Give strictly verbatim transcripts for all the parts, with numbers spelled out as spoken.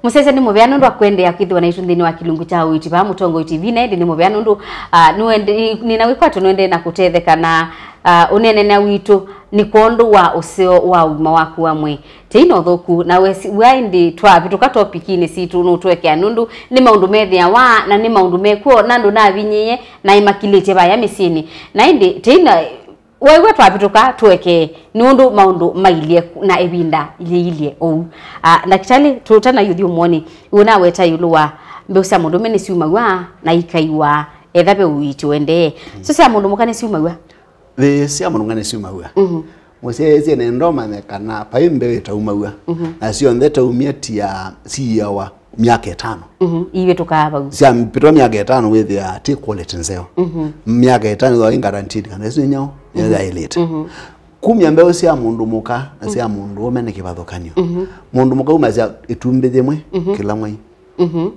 Mũsyaĩĩsya nĩ mũvea nũndũ wa kũendeea kwĩthĩwa naitũ nthĩnĩ wa kĩlungu kya Ũiiti vaa Mũtongoi T V, na ĩndĩ nĩ mũvea nũndũ, ah, nũende-, nĩ-, nĩna wĩkwatyo nũendee na kũtetheka na, ah, ũneenany'a witũ nĩ kwondũ wa ũseo wa ũima waku wa mwĩĩ. Tei na ũthũku, na wesi-, wĩa ĩndĩ twavĩtũka topikinĩ sitũ nũtũekea nũndũ nĩ maũndũ methĩawa na nĩ maũndũ mekw'o na andũ navinyĩĩe na ĩmakilĩtye vaya mĩsyĩnĩ. Na ĩndĩ tei na Wew'a twavĩtũka tũekee nũndũ maũndũ mailye na ĩvinda yĩilye ũu. Ah, ndakĩtalĩ, tũtanaiũthi ũmwoni, ũnaweta ĩũlũ wa mbeũ sya mũndũũme nĩsyumaw'a na ikaiwa etha ve ũiiti ũendee. Syo sya mũndũ mũka nĩsyumaw'a? Ĩĩ, sya mũndũ mũka nĩsyumaw'a. Mhm. Mũsyaĩĩsya nenda ũmanye kana vai mbeũ ĩtaumaw'a, mhm, na syonthe taumya tia siawa myaka ĩtano. Mhm, ivĩtũkaa vau. Syavĩtũka myaka ĩtano wĩthĩa ti quality nzeo. Mhm. Myaka ĩtano ĩthwa ĩ guaranteed kana ĩsu nĩ nyaũ, nĩyo yaĩlĩte. Mhm. Kumya mbeũ sya mũndũ mũka na sya mũndũ ũme nĩ kĩvathũkany'o. Mhm. Mũndũ mũka umasya ĩtumbĩ yĩmwe, mhm, kĩla mwai. Mhm.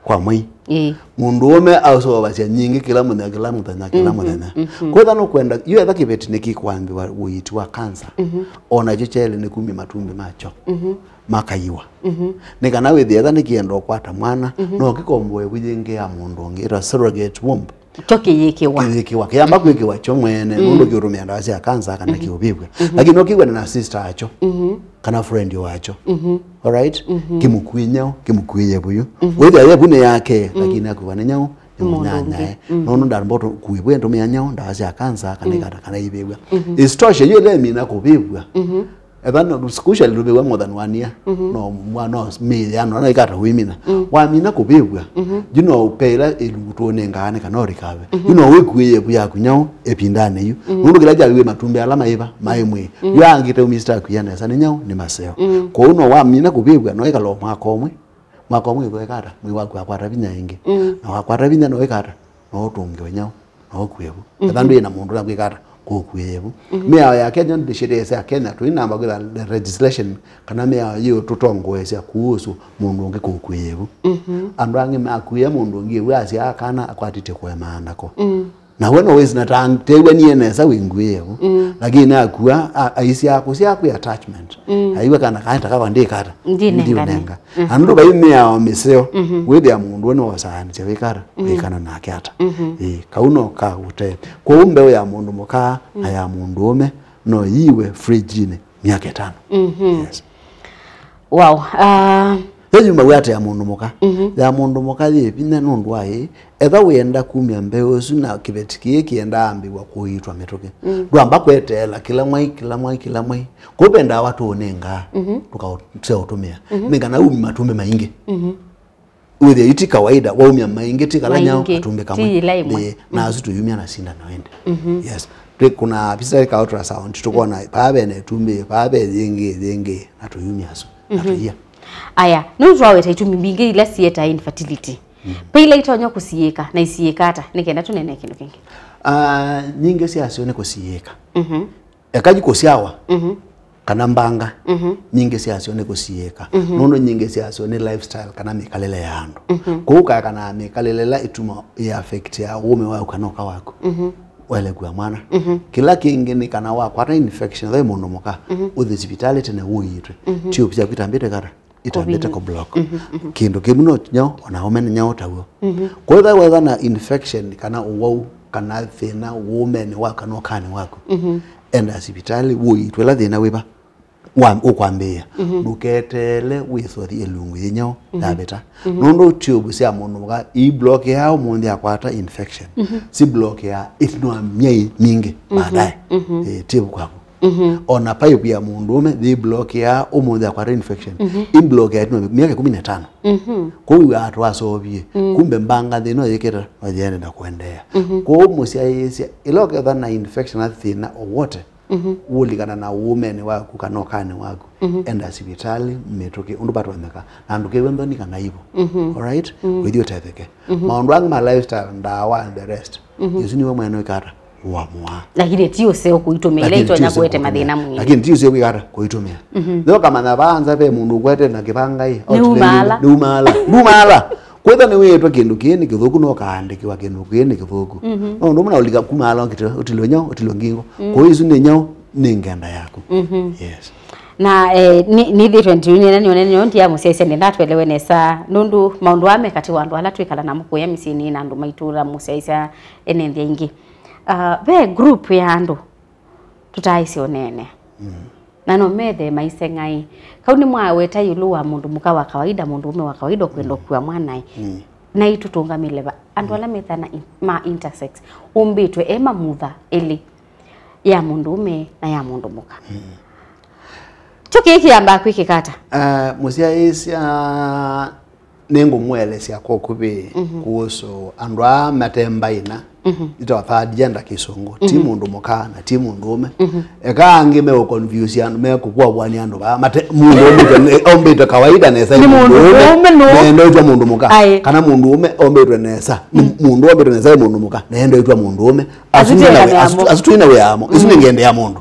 Kwa mwai. Ĩĩ. Mũndũ ũme ausovasya nyingĩ kĩla mũthenya, kĩla mũthenya, kĩla, mhm, mũthenya. Mhm. Kwĩtha nũkwenda, yu etha kĩveti nĩkĩkwambĩwa ũiiti wa kansa. Mhm. O nakyo kyaĩle nĩ kumya matumbĩ makyo. Mhm. Makaiwa. Mhm. Nĩ kana wĩthĩe etha nĩkĩenda ũkwata mwana, mhm, no kĩkomboe vu yĩngĩ ya mũndũ ũngĩ, ĩta surrogate womb. Kyo kĩyĩkĩwa. Kĩyĩkĩwa. Kĩyamba kwĩkĩwa kyo mwene, mm, nũndũ kĩũtũmĩa ndawa sya kansa kana, mhm, kĩũvĩvw'a. Mhm. Lakini no kĩw'e na sister akyo, mhm, kana friend wakyo. Mhm. Alright? Mhm. Kĩmũkui nyaũ, kĩmũkui yevu yu. Mhm. Wĩthĩa yevu nĩ yake, mm, lakini akwĩwa nĩ nyaũ, nĩ mũnyanyae. Mũndũ ũngĩ. Mm. Nũndũ ndambota kũĩvw'a ndũmĩa nyaũ, ndawa sya kansa, kana, mm, ikata, kana ivĩvw'a. Mhm. Isitoshe, yu ĩla ĩmina kũvĩvw'a. Mhm. Etha no, especially ndũvĩvw'a more than one year. Mhm. No mwa-, no mĩĩ ya no, no ikata ũimina. Mm. Wamina kũvĩvw'a, mhm, yu no ũpe ĩla ĩlungu tũũnengaa nĩ kana ũrikave. Mhm. Yu no wĩkuĩe vu yaku nyaũ ĩvindanĩ yu. Mm. Nũndũ kĩla kyaviw'e matumbĩ ala maĩva, maĩ mwĩĩ. Mm. Yu angĩ teumĩsita kwia nesa nĩ nyaũ, nĩ maseo. Mm. Kwoou no wamina kũvĩvw'a, no ĩkala o mwaka ũmwe. Mwaka ũmwe ĩkũekata, mwĩĩ waku wakwata vinya ĩngĩ. Mm. Na wakwata vinya no ĩkata, no ũtũngĩwe nyaũ. No ũkue vu. Mhm. Etha ndwĩ na mũndũ nakwĩka ata, kũkue vu. Mhm. Mĩao ya Kenya ndĩshĩtĩĩsya Kenya, tũinamba kwĩtha le-, legislation kana mĩao yĩũtũtongoesya kuhusu mũndũ ũngĩ kũkue vu. Mhm. Andũ angĩ makuie mũndũ ũngĩ vu asyaa kana akwatĩtye kũemaa nako. Mm. Na we no wĩsĩ na ta tew'a niye nesa wĩnguĩe vu. Mm. Lakini akua, a-, aisyaa kũsyaa kwĩ attachment. Mm. Aiwe kana kaĩ ta kava ndĩkata. Ndinengane. Ndiũnenga. Mhm. Andũ vai mĩao mĩseo, mhm, wĩthĩa mũndũ ũũ nĩwosaanĩsya wĩkata, mhm, wĩkana nake ata. Mhm. Ĩĩ, kau no ka ũtee. Kwoou mbeũ ya mũndũ mũka na, mm, ya mũndũ ũme no yiwe fridge-inĩ myaka ĩtano. Mhm. Yes. Wow. Ah. Yo yumaw'a ata ya mũndũ mũka? Mhm. Ya mũndũ mũka yĩ vinya nũndũ wa ĩĩ, etha wĩenda kumya mbeũ ĩsu na kĩveti kĩĩ kĩendaa ambĩw'a kũiitwa mĩtũkĩ. Mm. Ndwamba kweteela kĩla mwai, kĩla mwai, kĩla mwai. Kũu ve ndawa tũũnengaa, mhm, tũkaũsya ũtũmĩa. Mhm. Nĩ kana umi matumbĩ maingĩ. Mhm. Wĩthĩa yu ti kawaida, waumya maingĩ ti kala nyaũ, maingĩ, katumbĩ kamwe. Ti yĩla ĩmwe. Ĩĩ, na, mhm, asu tũyumya na sindano ĩndĩ. Mhm. Yes. Twĩkũna physical ultrasound, tũkona paa vena ĩtumbĩ, paa ve yĩngĩ, yĩngĩ, na tũyumya asu, na, mhm, tũia. Aya, nũndũ twaweta itumi mbingĩ ila sietae infertility. Mm. Ve ila itonya kũsiĩka, na isiĩka ata, nĩ kenda tũnene kĩndũ kĩngĩ? Ah, nyingĩ syasyo nĩ kũsiĩka. Mhm. Eka yu kũsyawa, mhm, kana mbanga, mhm, nyingĩ syasyo nĩ kũsiĩka. Mhm. Nũndũ nyingĩ syasyo nĩ lifestyle kana mĩkalĩle ya andũ. Mhm. Kwoou ũkaekana na mĩkalĩle ĩla ĩtuma ĩ affect ya ũũme waku kana ũka waku. Mhm. Waĩle kua mwana. Mhm. Kĩla kĩngĩ nĩ kana wakwata infection, vai mũndũ mũka, mhm, ũthi sivitalĩ tene ũiitwe. Mhm. Tube syaku itambĩte kata? Itambĩte kũblock. Mhm, mhm. Kĩndũ kĩmwe no nyaũ, ona ũme nĩ nyaũ taw'o. Mhm. Kwĩtha wetha na infection kana ũwau kana thĩna ũũmenĩ waku kana ũkanĩ waku, mhm, enda sivitalĩ ũiitwe ĩla thĩna wĩva wa, ũkwambĩĩa. Mhm. Ndũketeele wĩsothi ĩlungu yĩ nyaũ, mhm, yavĩta. Mhm. Nũndũ tube sya mũndũ mũka iiblokeaa ũmũnthĩ akwata infection. Mhm. Siblokeaa ĩtina wa myei mingĩ, mhm, baadaye. Mhm. Eh, tube kwaku. Mhm. Ona pipe ya mũndũũme yĩblokeaa ũmũnthĩ akwata infection. Mhm. Imblokeaa ĩtina wa myaka ĩkũmi na ĩtano. Mhm. Kwoou wĩw'aa twaseũvie. Mm. Kumbe mbanga thĩna ũyĩkĩte no yĩende na kũendeea. Mhm. Kwoou mũsyaĩĩsya, ĩla ũkethwa na infection na thĩna o wote, mhm, ũũlikana na ũũmenĩ waku kana ũkanĩ waku, mhm, enda sivitalĩ mĩtũkĩ ũndũ vatonyeka, na ndũkew'e nthoni kana aibu. Mhm. Alright? Mm. Ũithi ũtetheke. Mhm. Maũndũ angĩ ma lifestyle, ndawa and the rest. Mhm. Ĩsu nĩwe mwene ũikata ũamũaa. Lakini ti ũseo kũitũmĩa, ila itonya kũete mathĩna mwĩĩ. Lakini ti ũseo kwĩkata kũitũmĩa. Mhm. Nĩ ũkamanya vaa nza ve mũndũ ũkwete na kĩvangaĩ, nĩumaala. Nĩumaala. Ndumaala. Kwĩtha nĩwĩĩtwe kĩndũ kĩĩ nĩ kĩthũku, no kaandĩkĩwa kĩndũ kĩĩ nĩ kĩthũku. Mhm. No ũndũ ũmwe na ũlika kumaala ũkĩte ũtilwe nyaũ, ũtilwe ngingo. Mm. Kwoou ĩsu nĩ nyaũ, nĩ ngenda yaku. Mhm. Yes. Na eh, nĩ- nĩthĩtwe ndiunene nĩonene nĩyo ndia mũsyaisya nĩndatwelewe nesa nũndũ maũndũ aa me katĩ wa andũ ala twĩkala namo kũya mĩsyĩnĩ na andũ maitũ na mũsyaisya ene nthĩ aingĩ. Ah, ve group ya andũ tũtaaĩsye ũneenea. Na no methe maiseng'ai. Kau nĩ mwaweta ĩũlũ wa mũndũ mũka wa kawaida, mũndũ ũme wa kawaida ũkwenda ũkua mwanaĩ. Naĩ tũtũngamĩle va? Andũ ala methana in- ma intersex, ũmbĩtwe e mamutha elĩ, ya mũndũ ũme na ya mũndũ mũka. Kyo kĩĩ kĩambaa kwĩkĩka ata? Ah, mũsyaĩĩsya nĩngũmũelesya kwa ũkuvĩ kuhusu andũ aa matembaina, itawa third gender kĩsũngũ, ti mũndũ mũka na ti mũndũ ũme. Eka angĩ meũconfuse andũ, mekũvuavuania andũ vaa, mate- mũndũ ombĩtwe nĩ- ombĩtwe kawaida nesa, nĩ mũndũ mũndũ ũme, mũme nũ? Nenda ũtwa mũndũ mũka. Aĩ. Kana mũndũ ũme ombĩtwe nesa, nĩ mũndũ ombĩtwe nesa, nĩ mũndũ mũka, nenda ũtwa mũndũ ũme. Asu Asu twĩ na wĩ- ngendea asu- mo- asu twĩ na wĩamo. Isu nĩ ngendea mũndũ.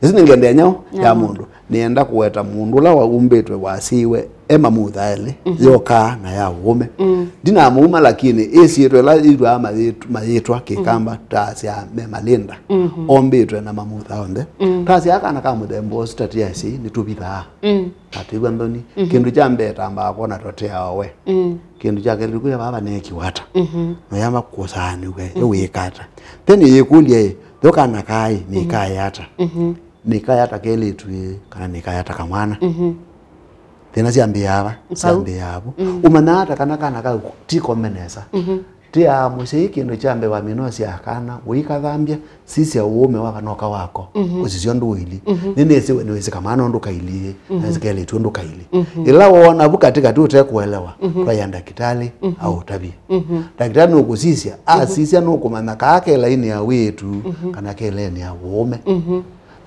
Isu nĩ ngendea nyaũ ya mũndũ. Nĩenda kũweta mũndũ ũla waumbĩtwe wasyiwe e mamutha elĩ, yokaa na ya ũũme. Ndinamũuma, lakini ĩsyĩtwa ĩla yĩtwaa mayĩt- mayĩtwa kĩkamba tasya me malinda, ombĩtwe na mamutha onthe. Tasya kana ka mũthemba ũsu tatiasyi nĩtũvithaa. Tatĩw'a nthoni. Kĩndũ kya mbee tambaa kwona totea owe. Kĩndũ kya kelĩ, kũya vava neekiwa ata? Noyamba kũsaanĩw'e ewĩka ata? Then yĩkũlya ĩ, yo kana kaĩ nĩkaĩ ata? Nĩkaya ta kelĩtu ĩ, kana nĩkaya ta kamwana? Thĩna syambĩaa va? Syambĩaa vu. Ũmanyaa ata kana kana kau ti kome nesa? Ti a mũsyai kĩndũ kya mbee wamina ũsyaa kana, ũikathambya, sisya ũũme wa kanoka wako, ũsisya ũndũ ũilyĩ. Nĩnĩsĩ we nĩwĩsĩ kamwana ũndũ kailyĩ, na nĩsĩ kelĩtu ũndũ kailyĩ. Ĩla woona vu katĩkatĩ ũtekũelewa, twaĩa ndakĩtalĩ aũtavye. Ndakĩtalĩ nũkũsisya, asisya nũkũmanya kaa ke lainĩ ya wĩĩtu, kana ke lainĩ ya ũũme.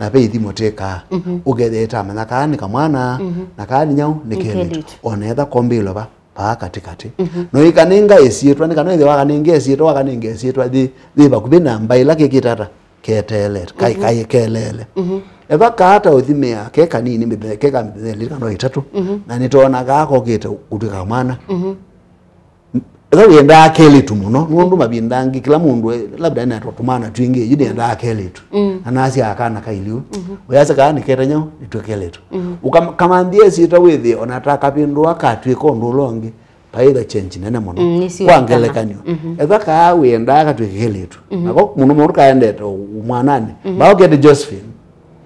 Na ve ithimo twĩkaa, ũkethĩa ĩtamanya kaa nĩ kamwana, na kaa nĩ nyaũ, nĩ kelĩtu. Ona etha kombĩlwe va, vaa katĩkatĩ. No ĩkanenga ĩsyĩtwa, nĩ kana ĩthĩ wakanenga ĩsyĩtwa, wakanenga ĩsyĩtwa yĩ, yĩ vakuvĩ na mbaĩ ĩla kĩkĩte ata, keteele, kai- kai- kelele. Eva kaata ũthimĩa, ke kanini, mĩthenya- ke ka mĩthenya ĩlĩ kana ĩtatũ, na nĩtwona kaa kokĩte kũtw'ĩka kamwana. Ethwa wĩendaa kelĩtu mũno, nũndũ mavinda angĩ kĩla mũndũ e- labda ena tũmwana twingĩ, yu nĩendaa kelĩtu. Na nasyaa kana kailiu. Ũyasya kaa nĩkete nyaũ, nĩtw'e kelĩtu. Ũkamanthia ĩsyĩtwa wĩthĩe ona ta kapĩndũa katw'ĩka ũndũ ũla ũngĩ, vaĩ the change nene mũno. Kwa ngelekany'o, ethwa kaa wĩendaa katw'ĩke kelĩtu. Nako mũno mũndũ kaendete ũ- mwananĩ. Mbaũ kete Josephine.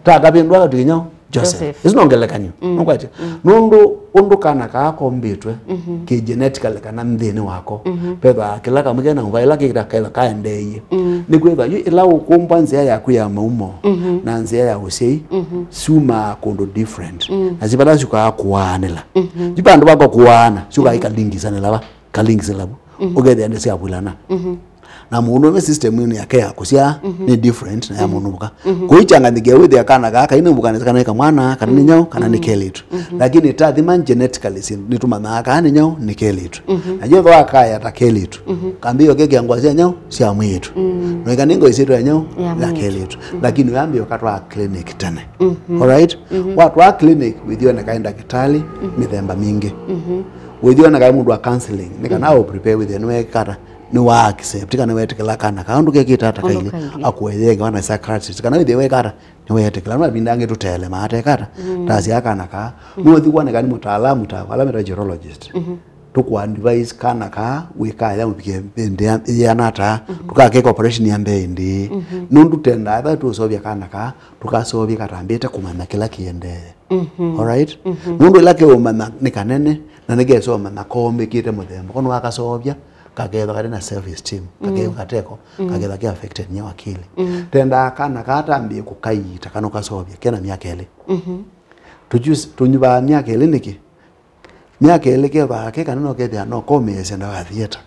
Tata vĩndũ akatwĩke nyaũ? Joseph. Joseph. Ĩsu no ngelekany'o. Nũkwatya? Nũndũ ũndũ kana kaa kombĩtwe kĩ-genetically kana nthĩnĩ wako, vethwa kĩla kamwe kena ũvaĩla kĩkĩta ketha kaendeeie. Nĩkwĩthwa yu ĩla ũkũmbwa nzĩa yaku ya maumo na nzĩa ya ũsyai syumaa kũndũ different. Na si vala syukaa kũaanĩla. Yu vandũ vako kũaana, syukaa ikalingisanĩla va? Kalingisanĩla vu. Ũkethĩa nĩ syavulana. Na mũndũũme system ĩno yake ya kũsyaa nĩ different na ya mũndũ mũka. Kũichanganyĩkia wĩthĩa kana kaa kainĩ mũka nĩ kana nĩ kamwana, kana nĩ nyaũ, kana nĩ kelĩtu. Lakini tathima genetically si- nĩtũmanyaa kaa nĩ nyaũ, nĩ kelĩtu. Na yo thwa kaya ta kelĩtu. Kambĩĩo kekĩa ngwa sya nyaũ, sya mwĩĩtu. Noika nĩ ngwa ĩsyĩtwa ya nyaũ, ya kelĩtu. Lakini wambĩĩo katwaa clinic tene. Alright? Watwaa clinic, wĩthione kaĩ ndakĩtalĩ mĩthemba mingĩ. Wĩthione kaĩ mũndũ wa counseling, nĩ kana ũ prepare wĩthĩa nĩwekata nĩwa accept kana nĩwetĩkĩla kana kaa ũndũ kekĩte ata kailye, akwethĩa ngewa na psychiatrist kana wĩthĩe wekata nĩwetĩkĩla. Nũna vinda angĩ tũteelemaa tekata tasya kana kaa nũthi kwoneka nĩ mũtaalamu ta ala meta urologist, tũkũadvise kana kaa wĩkaya mũvike ĩndĩ ya- yĩana ata, tũkakeka operation ya mbee ĩndĩ. Nũndũ tendaa etha tũũseũvya kana kaa tũkaseũvye katambĩte kũmanya kĩla kĩendee. Alright? Nũndũ ĩla keũmanya nĩ kanene na nĩkesomanya kombĩkĩte mũthemba ko nĩwakaseũvya kakethwa katĩ na self esteem, kakethwa kateko, kakethwa ke affected nĩ akili. Tendaa kana katambĩe kũkaiita kana ũkaseũvya kena myaka ĩlĩ. Tũju- tũnyuvaa myaka ĩlĩ nĩkĩ? Myaka ĩlĩ kethwaa ke kana no kethĩa no komĩĩsya ndawa ya theater.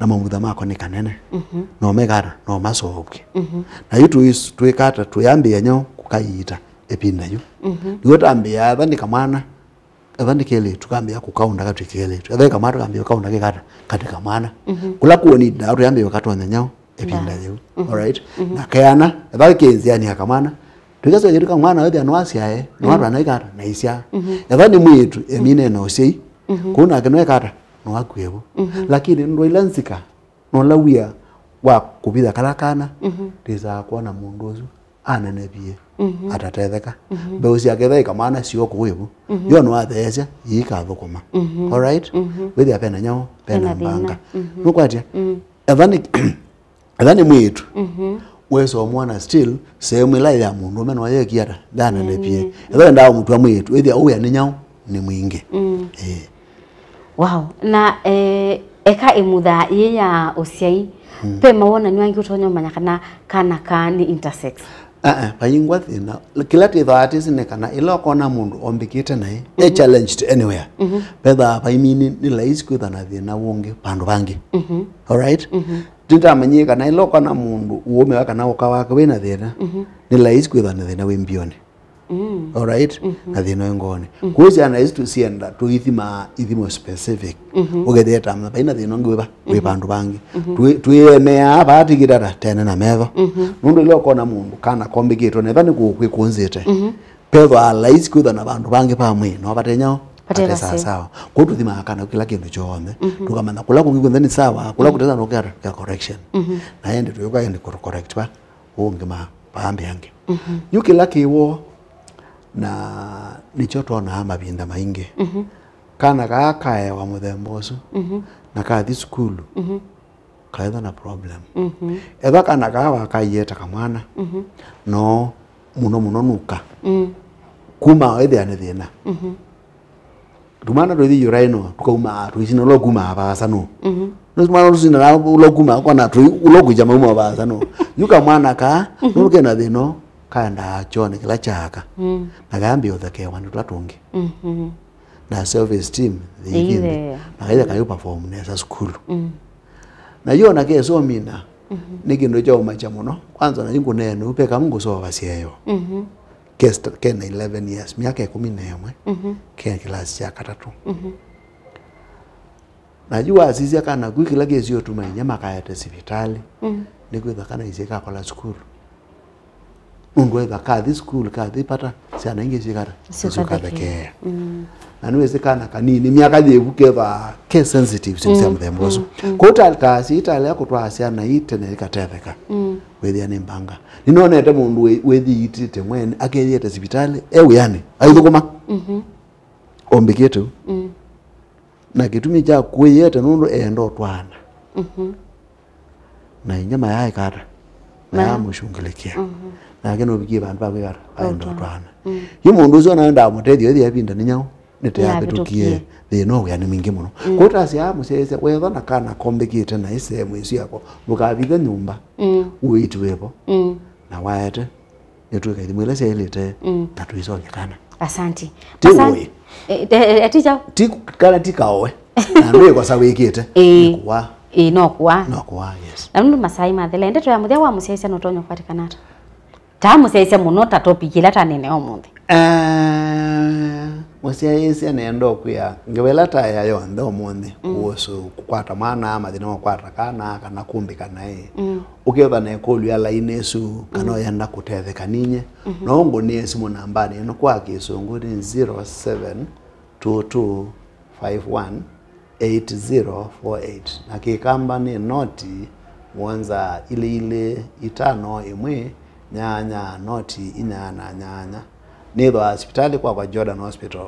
Na mamutha mako nĩ kanene. No mekata no maseũvw'e. Na yu tũi- twĩkata tũyambĩĩa nyaũ kũkaiita ĩvinda yu. Nĩw'o tambĩĩa etha nĩ kamwana, etha nĩ kelĩtu, kambĩĩa kũkaũnda katw'ĩke kelĩtu. Etha ĩ kamwana, kambĩĩa kũkaũnda kekata katw'ĩka mwana. Kũla kũũni ndawa tũyambĩĩa ũkatonya nyaũ ĩvinda yĩu. Alright? Na keana, etha kĩ nzĩanĩ ya kamwana, twĩkasya yĩtu kamwana wethĩa no asyae, no atwana ikata na isya. Etha nĩ mwĩĩtu, emine na ũsyai, kũu nake no ekata no akw'e vu. Lakini ndwaila nzika, nola wia wa kũvitha kala kana, ndĩsaa kwona mũndũ ũsu anenevie Mhm. Atatetheka. Mhm. Mbeũ syake ethwa ikamwana sio kũu ĩvu. Mhm. Yo nĩwatheesya, iikathũkũma. Mhm. Alright? Mhm. Wĩthĩa pena nyaũ, pena mbanga. Nũkwatya? Mm. Etha nĩ, etha nĩ mwĩĩtu. Mhm. Wesa ũmwona still, sehemu ĩla ya mũndũũme no yekia ata, ndanenepie. Mm. Etha wendaa ũmũtw'a mwĩĩtu, wĩthĩa ũya nĩ nyaũ, nĩ mwingĩ. Mm. Ĩĩ. Wow. Na, eh, eka ĩmutha ĩĩ ya ũsyai, mm, ve mawonany'o angĩ ũtonya ũmanya kana kana kaa nĩ intersex? Aa, vaingwa thĩna. Kĩla tĩthwaa tĩsĩ nĩ kana ĩla ũkona mũndũ ombĩkĩte naĩ, e, mhm, challenged anywhere. Mhm. Vethaa vaimini nĩ laisi kwĩtha na thĩna wũngĩ vandũ vangĩ. Mhm. Alright? Mhm. Nĩtamanyie kana ĩla ũkona mũndũ ũũme wa kana ũka wake wĩ na thĩna, mhm, nĩ laisi kwĩtha na thĩna wĩ mbionĩ. Mm. Alright? Mhm. Na thĩna wĩ ngoonĩ. Mhm. Kwoou syana isu tũsienda tũithimaa ithimo specific. Mhm. Ũkethĩa ta vai na thĩna ũngĩ wĩva, wĩ, mhm, vandũ vangĩ. Mhm. Twĩ-, twĩemeaa vaa tikitata tene na metho. Mhm. Nũndũ ĩla ũkona mũndũ kana kombĩkĩtwe neva nĩ kũ-, kwĩkũnzĩte. Mhm. Pethwaa laisi kwĩthwa na vandũ vangĩ va mwĩĩ no vate nyaũ, vate sawa. Kwoou tũthimaa kana kĩla kĩndũ kyonthe. Mhm. Tũkamanya kũla kũngĩ kw'onthe nĩ sawa, kũla, mm, kũtesa no kĩa correction. Mhm. Na ende tũyũka ende kũ correct va ũngĩ ma paambĩ angĩ. Mhm. Yu kĩla kĩw'o, na nĩkyo twonaa mavinda maingĩ. Mhm. Kana kaa kaewa mũthemba ũsu, mhm, na kathi sukulu, mhm, kaetha na problem. Mhm. Ethwa kana kaa wakaieta kamwana, mhm, no mũno mũno nuka. Mm. Kuma ethĩa nĩ thĩna. Mhm. Tumwana tũithi yũra ĩno, tũkaumaa, tũisina ũla ũkumaa vaasa nũ. Mhm. Nũsĩ mwana ũsina ũla ũkumaa, kona tũi, ũla ũkũja mauma vaasa nũ. Yu kamwana kaa, mhm, nũndũ kena thĩna, kaendaa kyonĩ kĩla kyaaka. Mm. Na kayambia ũthekewa nĩ tũla tũngĩ. Mhm. Na self esteem, ĩithĩ. Na kaitha kayu perform nesa sukulu. Mm. Na yu ona kesomina, mhm, nĩ kĩndũ kya ũmakya mũno. Kwanza na yu ngũneena, upe kamwe ngũsova syeyo. Mhm. Ke st-, kena eleven years, myaka ĩkũmi na ĩmwe, mhm, ke kĩlasi kya katatũ. Mhm. Na yu wasisya kana ku kĩla kĩsĩ ũtuma inya makaete sivitalĩ, mm, nĩ kwĩtha kana isĩ kakola sukulu. Nũndũ ethwa kathi sukulu, kathi pata, syana ingĩ syĩkata, syũkathekeea. Mm. Na nĩwĩsĩ kana kanini, myaka yĩvu kethwa ke sensitive syĩndũ sya, mm, mũthemba ũsu. Mm, mm. Kwoou ta-, ta sivitalĩ ya kũtwaa syana ii tene ikatetheka. Mm. Wĩthĩa nĩ mbanga. Nĩnonete mũndũ wĩ-, wĩthiitĩte mwene, akeyĩete sivitalĩ, e wĩanĩ, aithũkũma. Mhm. Ombĩkĩte ũu. Mm. Na kĩtumi kya kũyĩete nũndũ eenda ũtwaana. Mhm. Na inya mayaaĩka ata? Mayamũshungĩlĩkĩa. Mhm. Nake nũvikie vandũ va kwĩka ata? Aenda ũtwaana. Mm. Yu mũndũ ũsu ona endaa mũtethyo, ĩthĩa ĩvinda nĩ nyaũ? Nĩteyavĩtũkie. Nĩteyavĩtũkie. Thĩna ũya nĩ mwingĩ mũno. Mm. Kwoou tasyaa mũsyaĩĩsya, wethwa na kana kombĩkĩte na ĩ sehemu ĩsu yako, ndũkavithe nyũmba. Mm. Ũiiti wĩvo. Mm. Na waete, nĩtwĩka ithimo ila syaĩlĩte, mm, na tũisovya kana. Asanti. Ti ũĩ. Eh, eh, eh, teacher. Ti kana ti kaoe. Na ndwĩkosa wĩkĩte. Ĩĩ. Nĩ kũwa. Ĩĩ, no kũwa. No kũwa, yes. Na nũndũ masaa mathela, ndeto ya mũthya wa mũsyaĩĩsya nũtonya kũkwatĩkana ata? Ta mũsyaĩĩsya mũno ta topic ĩla tanene ũmũnthĩ. Eh, mũsyaĩĩsya nenda ũkwĩa, ngewa ĩla taya yonthe ũmũnthĩ, mm, kũhusu kũkwata mwana, mathĩna ma kũkwata kana, kana kũmbĩka naĩ. Mm. Ũkethwa na ĩkũlyo ya lainĩ ĩsu, kana, mm, ũyenda kũtetheka ninye, mhm, no ũngũnĩe simũ nambanĩ ĩno kwa Kĩsũngũ nĩ zero seven two two five one eight zero four eight, na Kĩkamba nĩ noti mũonza ilĩ ilĩ itano ĩmwe nyanya noti inyanya nyanya. Nĩthwaa sivitalĩ kwakwa Jordan Hospital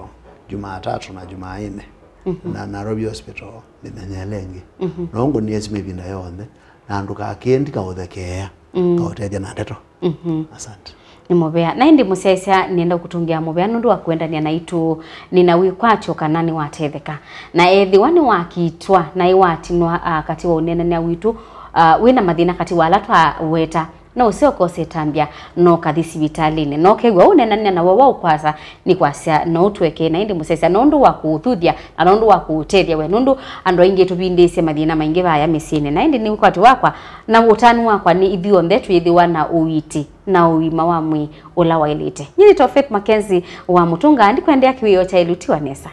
Jumatatũ na Jumaine, mhm, na Nairobi Hospital mĩthenya ĩla ĩngĩ. Mhm. No ũngũnĩe simũ ĩvinda yonthe, na ndũkakĩe ndikaũthekeea, mm, ngaũtethya na ndeto. Mhm. Asante. Nĩ mũvea. Na ĩndĩ mũsyaĩĩsya nĩenda kũtũngĩa mũvea nũndũ wa kũendany'a naitũ. Nĩna wĩkwatyo kana nĩwatetheka. Na ethĩwa nĩwakitwa na ĩwatinwa, ah, katĩ wa ũneenany'a witũ, ah, wĩna mathĩna katĩ wa ala twaweta, no ũsyoke ũsetambya, no kathi sivitalĩnĩ. No kew'a ũneenany'a na w'o wa ũkwasa, nĩ kwasya no ũtwekee na ĩndĩ mũsyaĩĩsya nũndũ wa kũũthuthya na nũndũ wa kũũtethya we, nũndũ andũ aingĩ tũvindĩĩsye mathĩna maingĩ vaya mĩsyĩnĩ. Na ĩndĩ nĩ wĩkwatyo wakwa na ũtanu wakwa nĩ ithyonthe twĩthĩwa na ũiiti na ũima wa mwĩĩ ũla waĩlĩte. Nyie nĩtawa Faith Mackenzie wa Mũtũnga, ndikwendeea kĩwĩoo kya ĩluti wa nesa.